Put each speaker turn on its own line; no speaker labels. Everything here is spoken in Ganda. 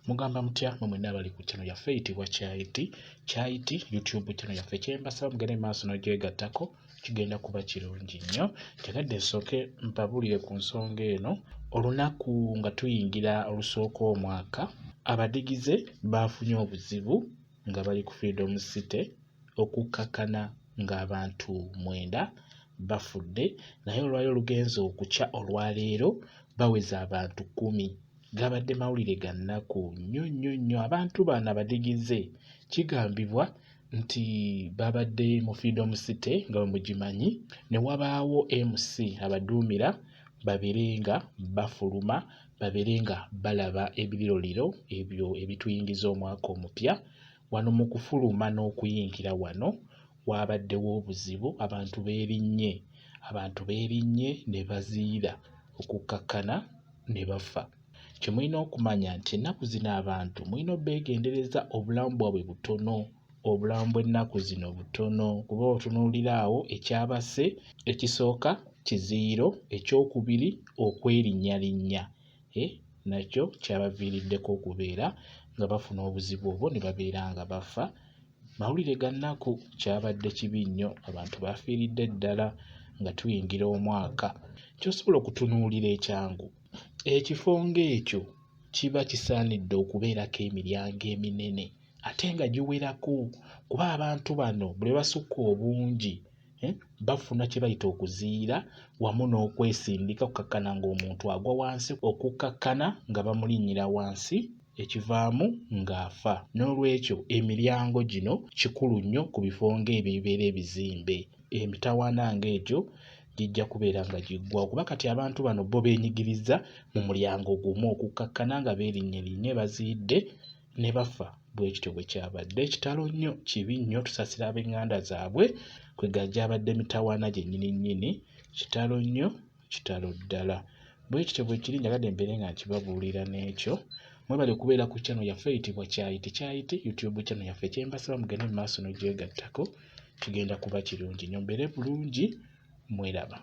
Mugamba mutya mwe mwenna abali ku channel yaffe eyitibwa Kyayiti Kyayiti YouTube channel yaffe, kyembasaba mugende maaso n'ogyegattako, kigenda kuba kirungi nnyo. Njagadde nsooke mpabuulire ku nsonga eno. Olunaku nga tuyingira olusooka omwaka, abadigize baafunye obuzibu nga bali ku Freedom City okukkakkana ng'abantu 9 bafudde, naye olwali olugenze okukya olwaleero baweze abantu 10. Gabadde mawulire ga nnaku nnyo nnyo nnyo. Abantu bano abadigize kigambibwa nti babadde mu Freedom City nga bwe mugimanyi, ne wabaawo MC abaduumira babeere nga bafuluma, babeere nga balaba ebiriroliro ebyo ebituyingiza omwaka omupya. Wano mu kufuluma n'okuyingira wano waabaddewo obuzibu, abantu beerinnye, abantu beerinnye ne baziyira okukkakkana ne bafa. Kye mulina okumanya nti ennaku zino abantu mulina obbeegendereza, obulamu bwabwe butono, obulamu bw'ennaku zino butono kuba otunuulira awo ekyabasse ekisooka kiziyiro, ekyokubiri okwerinnyalinnya nakyo kyabaviiriddeko okubeera nga bafuna obuzibu obwo ne babeera nga bafa. Mawulire ga nnaku, kyabadde kibi nnyo, abantu baafiiridde ddala nga tuyingira omwaka. Ky'osobola okutunuulira ekyangu, ekifo ng'ekyo kiba kisaanidde okubeerako emiryango eminene ate nga giwerako kuba abantu bano bwe basukka obungi bafuna kye bayita okuziyira wamu n'okwesindika okukkakkana ng'omuntu agwa wansi, okukkakkana nga bamulinnyira wansi ekivaamu ng'afa. Noolwekyo emiryango gino kikulu nnyo ku bifo ng'ebyo ebibeera ebizimbe. Emitawaana ng'egyo gijja kubeera nga giggwawo kuba kati abantu bano bo beenyigiriza mu mulyango gumu okukkakkana nga beerinnyerinnye baziyidde ne bafa. Bwe kityo bwe kyabadde. Kitalo nnyo, kibi nnyo, tusaasira ab'eŋŋanda zaabwe kwe gyabadde mitawaana gyennyini nnyini. Kitalo nnyo, kitalo ddala. Bwe kityo bwe kiri, njagadde mbeere nga nkibabuulira n'ekyo. Mwebale kubeera ku channel yaffe eyitibwa Kyayiti Kyayiti YouTube channel yaffe, kyembasaba mugende mu maaso n'ogyegattako, kigenda kuba kirungi nnyo. Mbeere bulungi, mweraba.